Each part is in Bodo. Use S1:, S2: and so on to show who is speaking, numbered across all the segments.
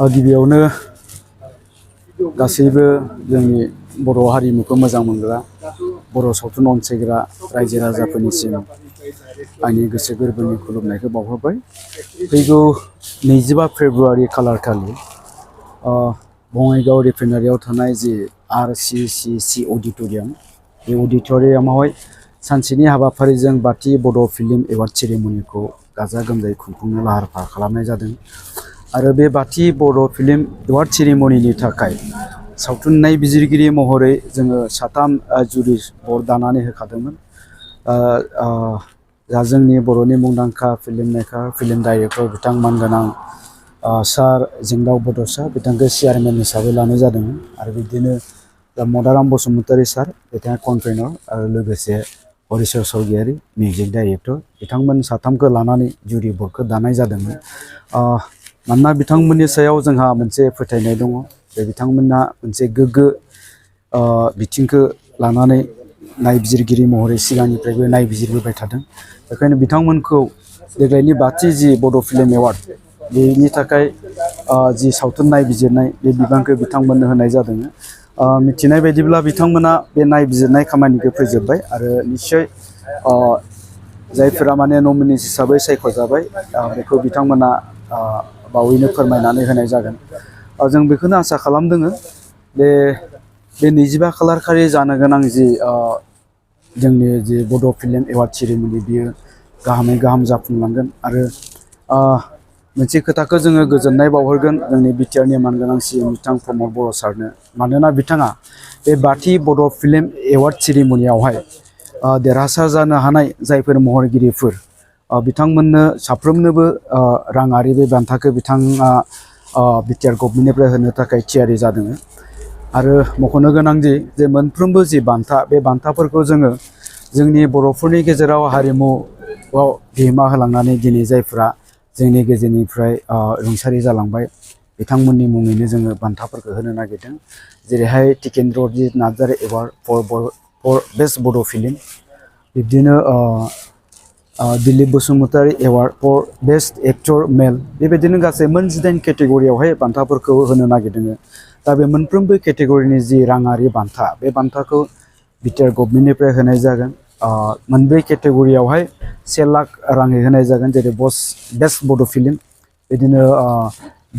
S1: गिबियावनो गासैबो जोंनि बर' हारिमुखौ मोजां मोनग्रा बर' सावथुन अनसायग्रा रायजो राजाफोरनिसिम आंनि गोसो गोरबोनि खुलुमनायखौ बावहरबाय। फैगौ 25 फेब्रुआरि खालार खालि बङाइगाव रिफाइनारियाव थानाय जि RCCC अडिटोरियाम, बे अडिटोरियामावहाय सानसेनि हाबाफारिजों बाथि बड' फिल्म एवार्ड सेरेमनिखौ गाजा गोमजायै खुंफुंनो लाहार फाहार खालामनाय जादों। आरो बे बाथि बर' फिल्म एवार्ड सेरेमनिनि थाखाय सावथुन नायबिजिरगिरि महरै जोङो 3 जुरि बर्ड दानानै होखादोंमोन। दा जोंनि बर'नि मुंदांखा फिल्म मेकार, फिल्म डाइरेक्टर बिथां मानगोनां सार जोंदाव बड'सा बिथांखौ चेयारमेन हिसाबै लानाय जादोंमोन। आरो बिदिनो मदाराम बसुमतारी सार बिथाङा कनभेनर, आरो लोगोसे हरिचर स्वरगियारि मिउजिक डाइरेक्टर, बिथांमोन 3खौ लानानै जुरि बर्डखौ दानाय जादोंमोन। मानोना बिथांमोननि सायाव जोंहा मोनसे फोथायनाय दङ जे बिथांमोना मोनसे गोग्गो बिथिंखौ लानानै नायबिजिरगिरि महरै सिगांनिफ्रायबो नायबिजिरबोबाय थादों। बेखायनो बिथांमोनखौ देग्लायनि बाथि जि बड' फिल्म एवार्ड बेनि थाखाय जि सावथुन नायबिजिरनाय बे बिबानखौ बिथांमोननो होनाय जादों। मिथिनाय बायदिब्ला बिथांमोना बे नायबिजिरनाय खामानिखौ फोजोबबाय आरो निश्चय जायफोरा माने नमिनिस हिसाबै सायख'जाबाय बेखौ बिथांमोना बावैनो फोरमायनानै होनाय जागोन। जों बेखौनो आसा खालामदों बे 25 खालार खालि जानो गोनां जि जोंनि जि बड' फिल्म एवार्ड सेरेमनि बियो गाहामै गाहाम जाफुंलांगोन। आरो मोनसे खोथाखौ जोङो गोजोननाय बावहरगोन जोंनि बिटिआरनि मानगोनां CM बिथां प्रमद बर' सारनो, मानोना बिथाङा बे बाथि बड' फिल्म एवार्ड सेरेमनियावहाय देरहासार जानो हानाय जायफोर महरगिरिफोर बिथांमोननो साफ्रोमनोबो राङारि बे बान्थाखौ बिथाङा बिटिआर गभर्नमेन्टनिफ्राय होनो थाखाय थियारि जादों। आरो मख'नो गोनांदि जे मोनफ्रोमबो जि बान्था, बे बान्थाफोरखौ जोङो जोंनि बर'फोरनि गेजेराव हारिमुआव बिहोमा होलांनानै दिनै जायफ्रा जोंनि गेजेरनिफ्राय रुंसारि जालांबाय बिथांमोननि मुङैनो जोङो बान्थाफोरखौ होनो नागिरदों। जेरैहाय Tikendrajit Narzary award for best Bodo' film, बिब्दिनो Dilip Basumatary award for best actor male, बेबायदिनो गासै मोन 18 केटेगरियावहाय बान्थाफोरखौ होनो नागिरदों। दा बे मोनफ्रोमबो केटेगरिनि जि राङारि बान्था, बे बान्थाखौ बिटिआर गभर्नमेन्टनिफ्राय होनाय जागोन। मोनब्रै केटेगरियावहाय 1 लाख राङै होनाय जागोन, जेरै बेस्ट बड' फिल्म, बिदिनो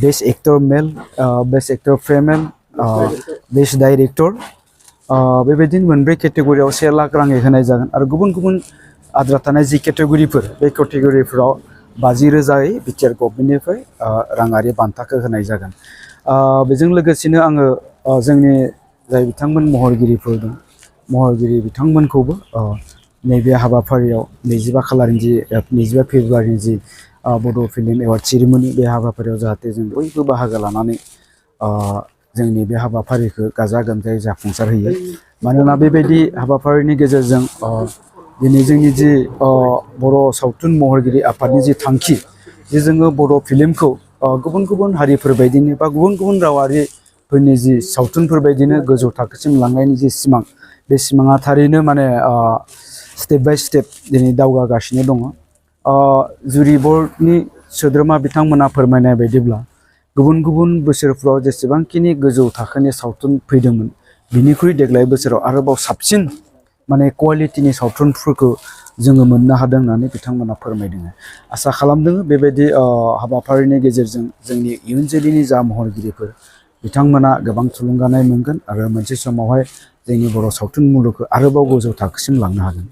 S1: बेस्ट एक्टर मेल, best actor female, best director, बेबायदिनो मोनब्रै केटेगरियाव 1 लाख राङै होनाय जागोन। आरो गुबुन गुबुन आद्रा थानाय जि केटेगरिफोर, बे केटेगरिफोराव 50,000यै बिटिआर गभर्नमेन्टनिफ्राय राङारि बान्थाखौ होनाय जागोन। बेजों लोगोसेनो आङो जोंनि जाय बिथांमोन महरगिरिफोर दं, महरगिरि बिथांमोनखौबो नैबे हाबाफारियाव 25 फेब्रुआरिनि जि बड' फिल्म एवार्ड सेरेमनि, बे हाबाफारियाव जाहाथे जों बयबो बाहागो लानानै जोंनि बे हाबाफारिखौ गाजा गोमजायै जाफुंसार होयो। मानोना बेबायदि हाबाफारिनि गेजेरजों दिनै जोंनि जि बर' सावथुन महरगिरि आफादनि जि थांखि, जे जोङो बर' फिल्मखौ गुबुन गुबुन हारिफोर बायदिनो बा गुबुन गुबुन रावारिफोरनि जि सावथुनफोर बायदिनो गोजौ थाखोसिम लांनायनि जि सिमां, बे सिमाङा थारैनो माने स्टेप बाय स्टेप दिनै दावगागासिनो दङ। जुरि बर्डनि सोद्रोमा बिथांमोना फोरमायनाय बायदिब्ला गुबुन गुबुन बोसोरफ्राव जेसेबांखिनि गोजौ थाखोनि सावथुन फैदोंमोन, बिनिख्रुइ देग्लाय बोसोराव आरोबाव साबसिन माने क्वालिटिनि सावथुनफोरखौ जोङो मोननो हादों होननानै बिथांमोना फोरमायदों। आसा खालामदों बेबायदि हाबाफारिनि गेजेरजों जोंनि इयुन जोलैनि जा महरगिरिफोर बिथांमोना गोबां थुलुंगानाय मोनगोन आरो मोनसे समावहाय जोंनि बर' सावथुन मुलुगखौ आरोबाव गोजौ थाखोसिम लांनो हागोन।